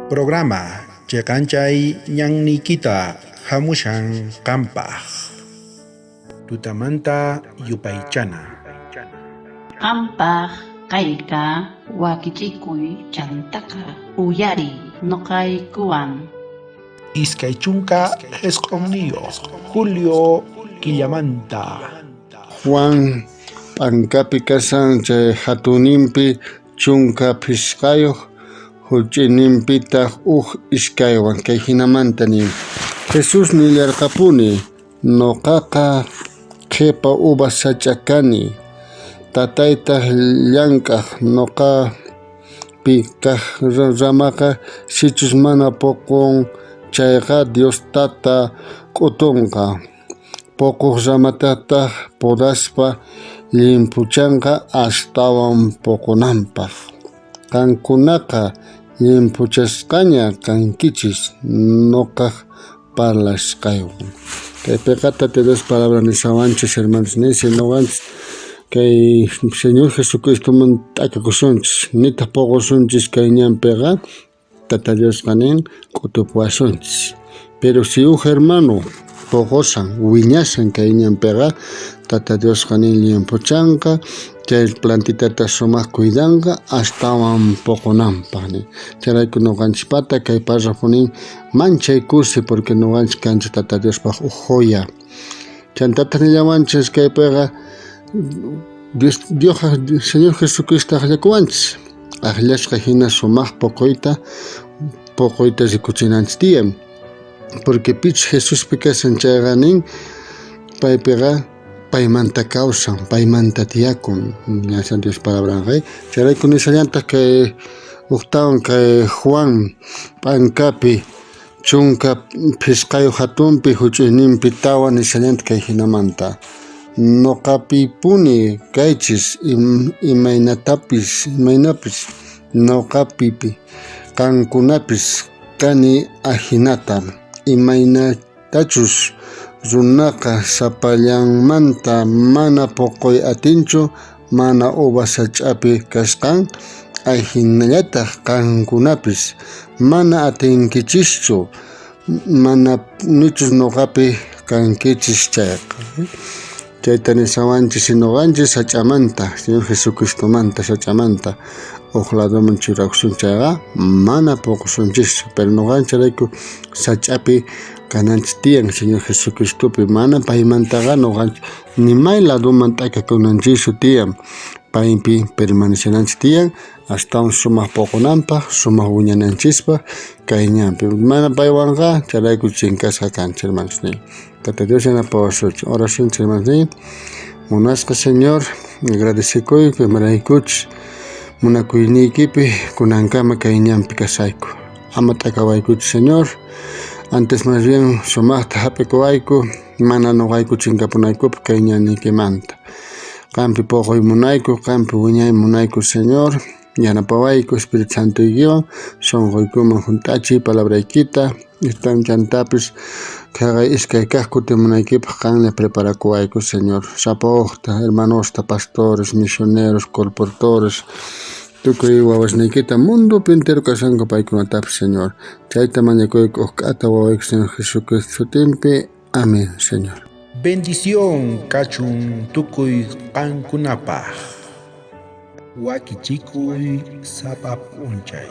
Programa cheqanchay ñanniykita hamushan qampaj. Tutamanta yupaychana. Qampaj kayka wakichikuy chantaqa uyariy noqaykuwan. 29 julio killamanta. Juan p'ankapi kashan chay jatunninpi 15, juch'uyninpitaj uj iskaywan. Kay jinamanta nin: Jesús nillarqapuni: Noqaqa qhepa uva sach'a kani, Tataytaj llank'aj. Noqapi kaj ramaqa sichus mana poqon chayqa, Dios Tata k'utonqa. Poqoj ramatataj podaspa llimphuchanqa astawan poqonanpaj. Qankunaqa llimphuchasqaña kankichis noqaj parlasqaywan. Kaypeqa Tata Dios palabra nishawanchis, hermanos, ninsi noqanchis kay Señor Jesucristoman t'akakusunchis, nitaj poqosunchis kay ñanpeqa Tata Diosqa nin k'utupuwasunchis. Pero si uj hermano poqosan, wiñasan kay ñanpeqa, Tata Diosqa nin llimphuchanqa, chay plantitata sumaj cuidanqa astawan poqonanpaj nin. Chayrayku noqanchispata kay párrafo nin manchay kusi porque noqanchis kanchis Tata Diospaj uj joya. Chantataj nillawanchis kaypeqa Dios, Dios, Señor Jesucristo ajllakuwanchis. Ajllasqa jina sumaj poqoyta rikuchinanchis tiyan. Porque pichus Jesuspi kashan chayqa nin paypiqa paymanta kawsan, paymanta tiyakun. Ñasan Dios palabranqa. Chayrayku nishallantaj kay ujtawan kay Juan p'ankapi 15 jatunpi juch'uyninpi 4 nishallantaj kay jinamanta: Noqapipuni kaychis, imaynapis noqapipi qankunapis kani ajinata, imaynatachus runaqa sapallanmanta mana poqoy atinchu mana uva sach'api kasqan, ajinallataj qankunapis mana atinkichischu mana nichus noqapi kankichis chayqa. Chayta nishawanchis noqanchis sach'amanta, Señor Jesucristomanta sach'amanta uj ladoman churakusun chayqa mana poqosunchischu. Pero noqanchirayku sach'api kananchis tiyan Señor Jesucristopi, mana paymantaqa noqanchis ni may ladoman t'akakunanchischu tiyan, paypi permanecenanchis tiyan astawan sumaj poqonanpaj, sumaj wiñananchispaj kay ñanpi. Mana paywanqa chayrayku chinkasqa kanchis, hermanos. Tata Dios yanapawasuchun. Orasunchis, hermanos. Munasqa Señor, agradecekuyku imaraykuchus munakuyniykipi kunankama kay ñanpi kasayku. Ama t'akawaykuchu, Señor. Antes más bien sumajta jap'ikuwayku, mana noqayku chinkapunaykupaj kay ñanniykimanta. Qampi poqoy munayku, qampi wiñay munayku, Señor. Yanapawayku Espíritu Santoykiwan, sonqoykuman junt'achiy palabraykita. Chantapis qhaqay iskay kaj kutimunaykipaj qanlla preparakuwayku, Señor. Sapa ujta, hermanosta, pastores, misioneros, colportores, tukuy wawasniykita mundopi entero kashanku paykunatapis, Señor. Chayta mañakuyku uj k'ata wawayku Señor Jesucristo sutinpi. Amén, Señor. Bendición kachun tukuy qankunapaj. Wakichikuy sapa p'unchay.